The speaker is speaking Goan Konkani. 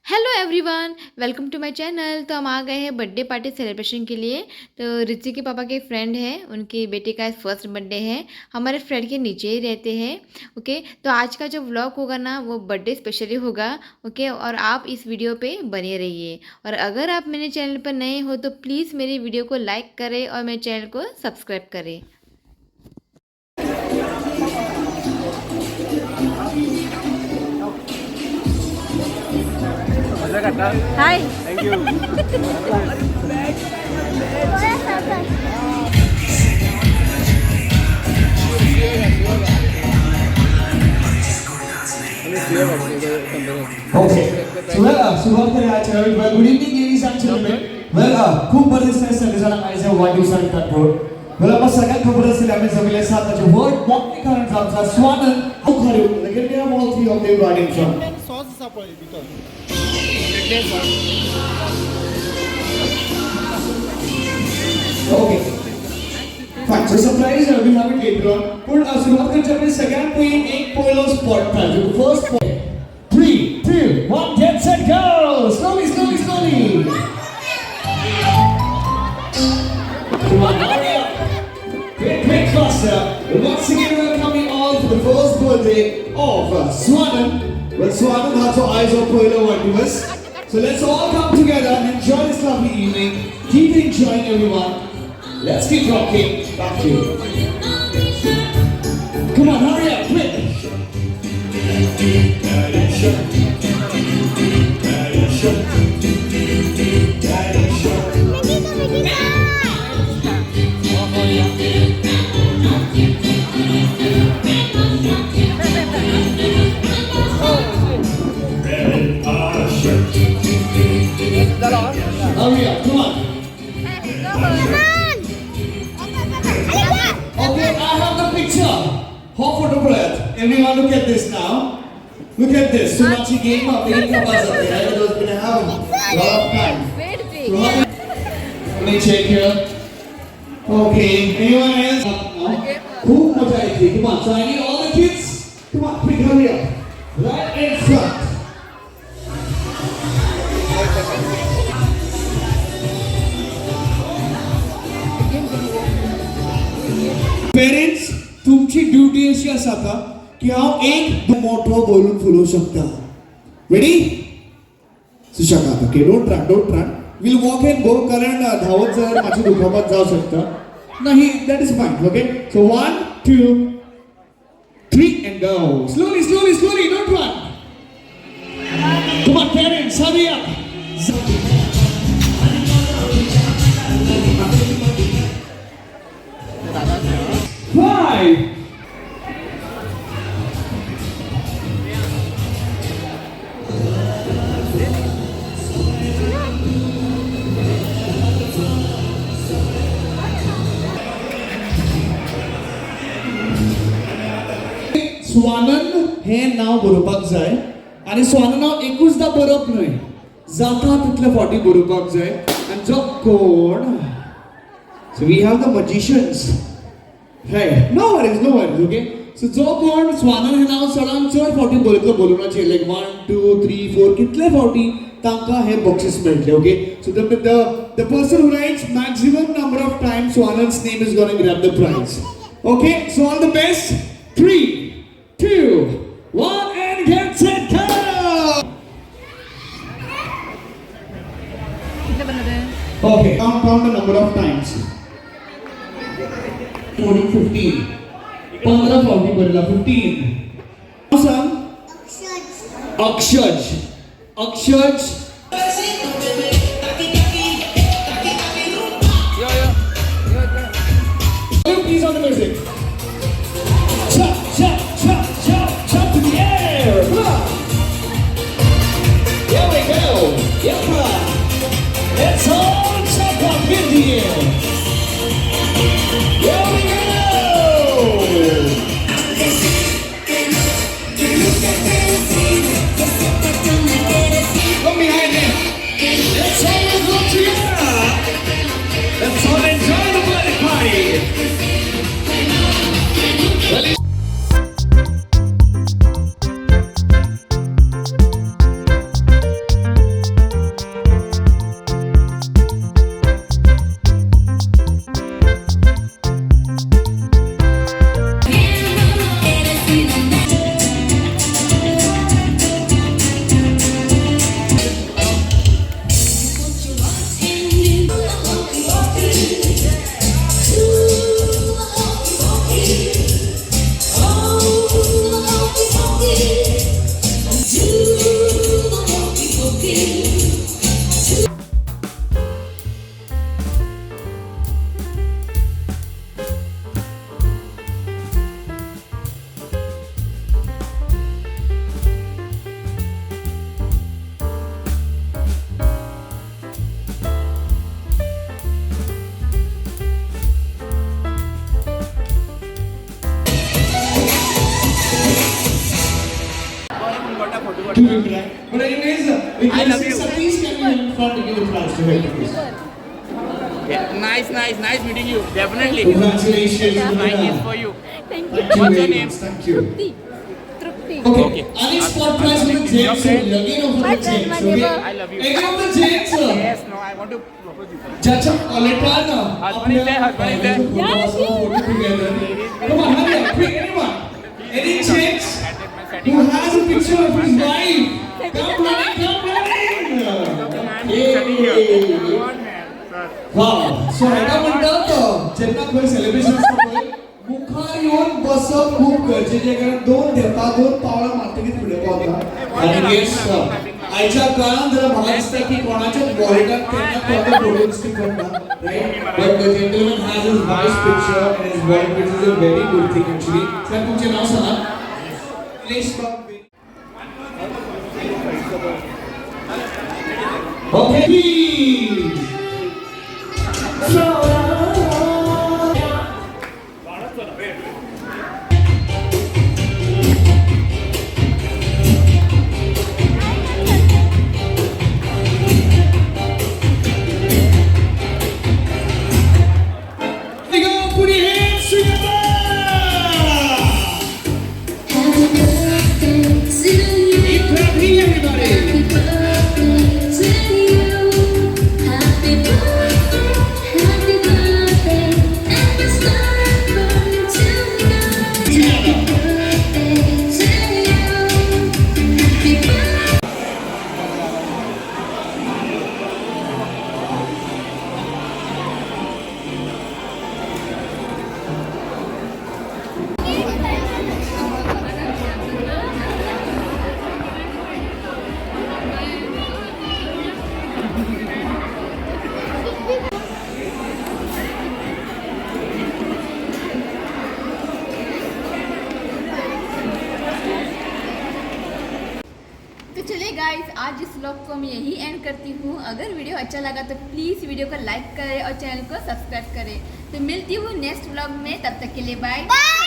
Hello everyone, welcome to my channel. तो हम आ गए हैं बर्थडे पार्टी सेलिब्रेशन के लिए। तो रिची के पापा के फ्रेंड हैं, उनके बेटे का फर्स्ट बर्थडे है। हमारे फ्रेंड के नीचे ही रहते हैं। ओके, तो आज का जो व्लॉग होगा ना वो बर्थडे स्पेशली होगा। ओके, और आप इस वीडियो पे बने रहिए। और अगर आप मेरे चैनल पर नए हो तो प्लीज़ मेरी वीडियो को लाइक करें और मेरे चैनल को सब्सक्राइब करें। हाय. Thank you. Okay. So well, सुरुवात करूया आजच्या. Well, good evening, ladies and gentlemen. Well, खूप बरें दिसता सगळे जाणांक आयज वाडदिवसान कंट्रोल. Well, आमकां सगळ्यांक खबर आसतली आमी जमिल्ले आसात ताचे व्हड मोठे कारण आमचा स्वानंद मुखार येवन. Can we have all three of them right in front? Sauce आसा पळय भितर. Okay. Fine. So surprise, we'll have it later on. पूण सुरवात करच्या पयलीं सगळ्यांत पयलीं एक पयलो स्पॉट जो first spot. Three, two, one, get set, go! Slowly, slowly, slowly. Come on, hurry up. Quick, quick, faster. Once again, welcoming all for the first birthday of Swanand. Well, Swanand हाचो आयज हो पयलो वाडदिवस. So let's all come together and enjoy this lovely evening. Keep enjoying, everyone. Let's keep rocking. Back to you. Come on, hurry up, quick. Hurry up, come on. Okay, I have the picture. हो फोटो पळयात. Everyone, look at this now. Look at this. So much game बेगीन खबर जातली, right? Otherwise we're gonna have a lot of time. So let me check here. Okay, anyone else? No? खूप मजा येते. Come on, so I need all the kids. Come on, quick, hurry up. Right in front. Parents, तुमची ड्युटी अशी आसा आतां की हांव एक मोठो बलून फुलोवंक शकता. रेडी? सुशेगाद. Okay, don't run, don't run. We'll walk and go, कारण धांवत जाल्यार मातशी दुखापत जावं शकता. नाही, that is fine. Okay, so one, two, three and go. Slowly, slowly, slowly, don't run. Come on, parents, hurry up. Five. Swanand हें नांव बरोवपाक जाय आनी स्वानंद नांव एकूचदां बरोवप न्हय, जाता तितले फावटी बरोवपाक जाय. आनी जो कोण, so we have the magicians, right? No worries, no worries. Okay, so जो कोण स्वानंद हें नांव चडान चड फावटी बरयतलो बलुनाचेर, like one, two, three, four, कितले फावटी, तांकां हें बक्षीस मेळटलें. Okay, so the person who writes maximum number of times Swanand's name is gonna grab the prize. Okay, so all the best. Three, two, one, and get set, go! कितले बनवते? Okay, count, count the number of times. 14, 15. 15 फावटी बरयला. 15. सांग. अक्षज. अक्षज. यो यो यो. Please, on the music. Chop, chop, chop, chop, chop to the air. Come on. Here we go. Yep. Let's all jump up in the air. Here we go. Come behind me. Let's all go together. Let's all enjoy the birthday party. Well, To be frank. But anyways, I love you. Satish, can you in front to give the prize to her, please? Nice, nice, nice meeting you. Definitely. Congratulations. My kiss for you. Thank you. Thank you What's your very name? much. Thank you. Trupti. Trupti. Okay. Okay. Any spot prize for the gents only. Again over My the friend, gents. my Okay. neighbor. I love you. Again over the gents. Yes, no, I want to propose you. ज्याच्या कॉलेटान Husband is there, husband is there. Yeah, she- Come on, hurry up, quick, anyone. Any gents who has a picture of his wife? Come running, come running. Hey. Wow. So हेका म्हणटात जेन्ना खंय सेलिब्रेशन आसता पळय मुखार येवन बसप खूब गरजेचें, कारण दोन धेपां दोन पावलां मारतकीच फुडें पावता. आनी येस, आयच्या काळांत जाल्यार म्हाका दिसता की कोणाच्याच वॉलेटाक केन्ना कोणाचो फोटो दिश्टी पडना, right? But the gentleman has his wife's picture in his wallet, which is a very good thing actually. साहेब, तुमचें नांव सांगा. निलेश बाब. Okay. We go, put your hands together! Happy birthday to you. Keep clapping, everybody! Happy birthday to you. Happy birthday, happy birthday, and the sunburn tonight. Happy birthday to you. Happy birthday. तो चलिए गाइस, आज इस व्लॉग को मैं यही एंड करती हूँ। अगर वीडियो अच्छा लगा तो प्लीज़ वीडियो को लाइक करें और चैनल को सब्सक्राइब करें। तो मिलती हूँ नेक्स्ट व्लॉग में, तब तक के लिए बाय। Bye.